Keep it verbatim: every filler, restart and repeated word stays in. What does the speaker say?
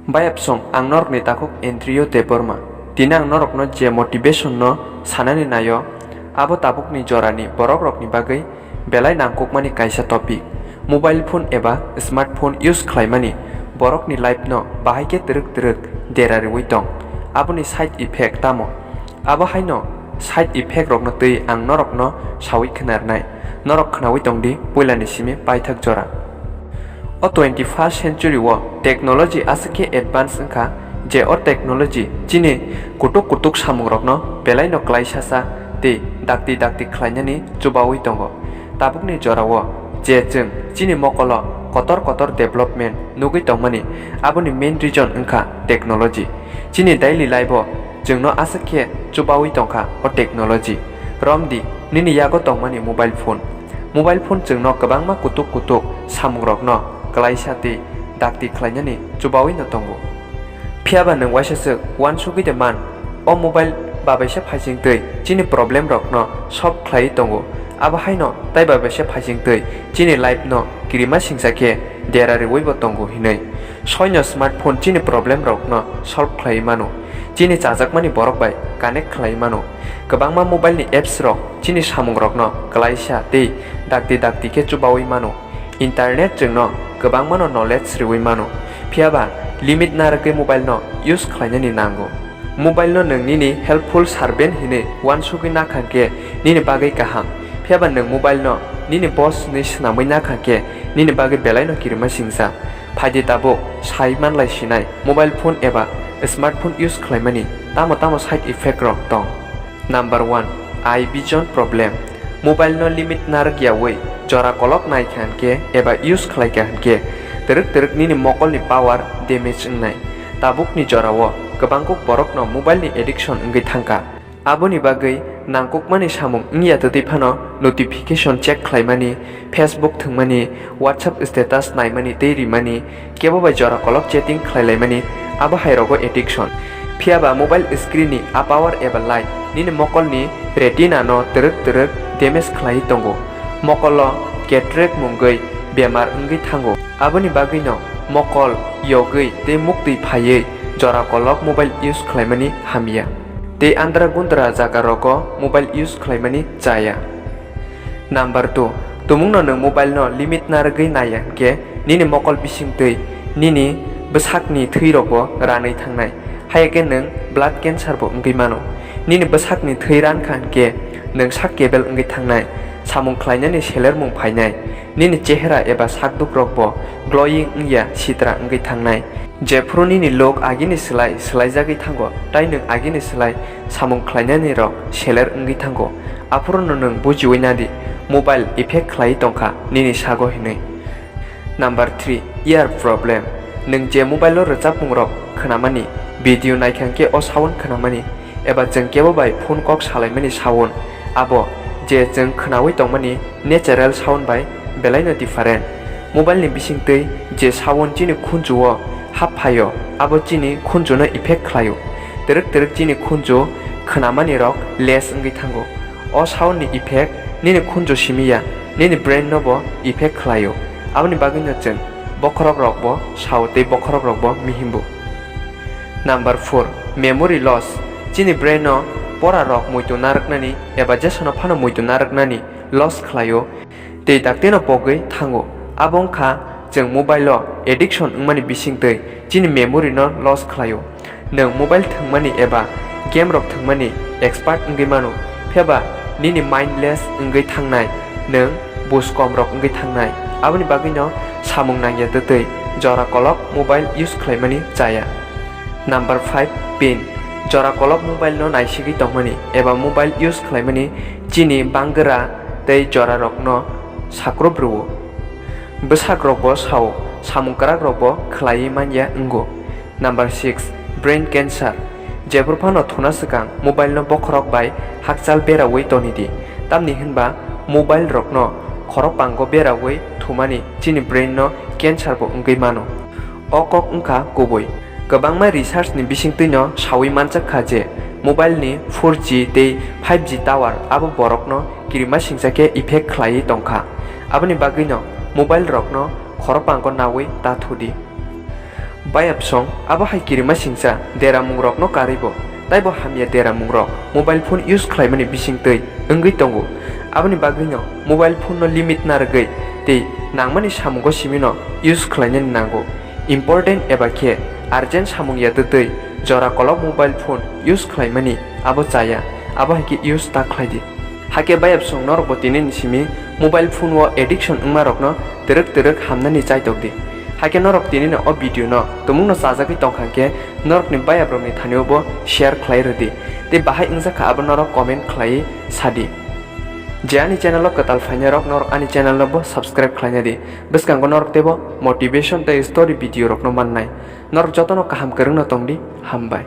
Bayapsong, ang norokni takhuk Andrew Debbarma. Tini ang norokno je motivation no sanani naio, abo tabukni jorani borokrokni bagwi belai nangkukmani kaisa topic. Mobile phone eba smartphone use khlaimani borokni life no bahai khe twrwk twrwk dera riwi tong. Aboni side effect tamo? Abo haino side effect rokno twi ang norokno sawi khwnarnai. Norok khwnawi tongdi puilani simi paithak jora. O twenty-first century o technology aswk khe advance wngkha je o technology chini kutuk kutuk samungrokno belaino klaisasa tei dakti dakti khlainani chubawi tongo. Tabukni jorao je chwng chini mokolo kotor kotor development nugwi tongmani, aboni main reason wngkha technology. Chini daily life o chwngno aswk khe chubawi tongkha o technology. Romdi, nini yago tongmani mobile phone. Mobile phone chwngno kwbangma kutuk kutuk samungrokno klaisa tei dakti khlainani chubawi no tongo. Phiyaba nwng waisa swk uansugwi de man, o mobile babaisa phaising twi chini problem rokno solve khlaiwi tongo. Abo haino tai babaisa phaising twi chini life no kirima singsa khe dera riwi bo tongo hinwi. Soino smartphone chini problem rokno solve khlaiwi mano, chini chajakmani borok bai connect khlaiwi mano. Kwbangma mobile ni apps rok chini samung rokno klaisa tei dakti dakti khe chubawi mano. Internet chwngno kwbangmano knowledge riwi mano, phiyaba limit narwgwi mobile no use khlainani nango. Mobile no nwng nini helpful servant hinwi uansugwi nakha khe nini bagwi kaham, phiyaba nwng mobile no nini boss hinwi swnamwi nakha khe nini bagwi belaino kirima singsa. Phaidi tabuk sai manlai sinai mobile phone eba smartphone use khlaimani tamo tamo side effect rok tong. Number one, eye vision problem. Mobile no limit narwk yawi jora kolok naikha hinkhe eba use khlaikha hinkhe twrwk twrwk nini mokolni power damage wngnai. Tabukni jorao kwbangkuk borokno mobile ni addiction wngwi thangkha. Aboni bagwi nangkukmani samung wngya twtwi phano notification check khlaimani, Facebook thwngmani, WhatsApp status naimani tei rimani, kebo bai jora kolok chatting khlai laimani, abo hai rogo addiction. Phiyaba mobile screen ni a power eba light nini mokolni retina no twrwk twrwk damage khlaiwi tongo. Mokolo cataract mungwi bemar wngwi thango. Aboni bagwino mokol yogwi tei muktwi phaiwi jora kolok mobile use khlaimani hamya. Tei andra gundra jaga rogo mobile use khlaimani chaya. Number two, tumungno nwng mobile no limit narwgwi naiya hinkhe nini mokol bisingtwi nini bwsakni thwi rokbo ranwi thangnai, haiya khe nwng blood cancer bo wngwi mano. Nini bwsakni thwi rankha hinkhe nwng sak kebel wngwi thangnai, samung khlainani selermung phainai, nini chehra eba sakduk rokbo glowing wngya sitra wngwi thangnai. Jephuru nini lok agini slai swlaijagwi thango, tai nwng agini slai samung khlainani rok seler wngwi thango, aphuru no nwng bujiwi nadi mobile effect khlaiwi tongkha nini sago hinwi. Number three, ear problem. Nwng je mobile o rwchapmung rok khwnamani, video naikha hinkhe o sound khwnamani, eba chwng kebo bai phone kok salaimani sound, abo je chwng khwnawi tongmani natural sound bai belaino different. Mobile ni bisingtwi je sound chini khunju o hap phaio, abo chini khunju no effect khlaio. Twrwk twrwk chini khunju khwnamani rok less wngwi thango. O sound ni effect nini khunju simi ya, nini brain no bo effect khlaio. Aboni bagwi no chwng bokhorok rok bo sao tei bokhorok rok bo mihimbo. Number four, memory loss. Chini brain no pora rok muitu narwknani eba jesano phano muitu narwknani loss khlaio tei daktino pogwi thango. Abo wngkha chwng mobile o addiction wngmani bisingtwi chini memory no loss khlaio. Nwng mobile thwngmani eba game rok thwngmani expert wngwi mano, phiyaba nini mindless wngwi thangnai, nwng bus kom rok wngwi thangnai. Aboni bagwino samung nangya twtwi jora kolok mobile use khlaimani chaya. Number five, pin. Jora kolok mobile no naisigwi tongmani eba mobile use khlaimani chini bangwra tei jora rokno sakrup rwo. Bwsak rokbo sao, samung kwrak rokbo khlaiwi manya wngo. Number six, brain cancer. Jephru phano thuna swkang mobile no bokhorok bai hakchal berawi tonidi, tamni hwnba mobile rokno khorokpango berawi thumani chini brain no cancer bo wngwi mano. O kok wngkha kubui. Kwbangma research ni bisingtwi no sawi manchak kha je mobile ni four G tei five G tower abo borok no kirima singsa khe effect khlaiwi tongkha. Aboni bagwi no mobile rok no khorokpango nawi ta thudi. Bayapsong abo hai kirima singcha deramungrokno karwibo, taibo hamya deramungrok mobile phone use khlaimani bisingtwi wngwi tongo. Aboni bagwino mobile phone-no limit narwgwi tei nangmani samungo simino use khlainani nango. Important eba khe urgent samung ya twtwi jora kolok mobile phone use khlaimani abo chaya, abo hai khe use ta khlai di. Hakhe bayapsong norokbo tinini simi mobile phone-o addiction wngmarokno twrwk twrwk hamnani chaitok di. Hakhe norok tinini o video-no tumungno chajagwi tongkha khe norokni bayaprokni thani-obo share khlai rwdi tei bahai wngjakha abo norok comment khlaiwi sadi. Je ani channel-o kwtal phainairok norok ani channel-nobo subscribe khlaina di, bwskango norok teibo motivation tei story video-rokno mannai. Norok jotono kaham kwrwngno tongdi, hambai.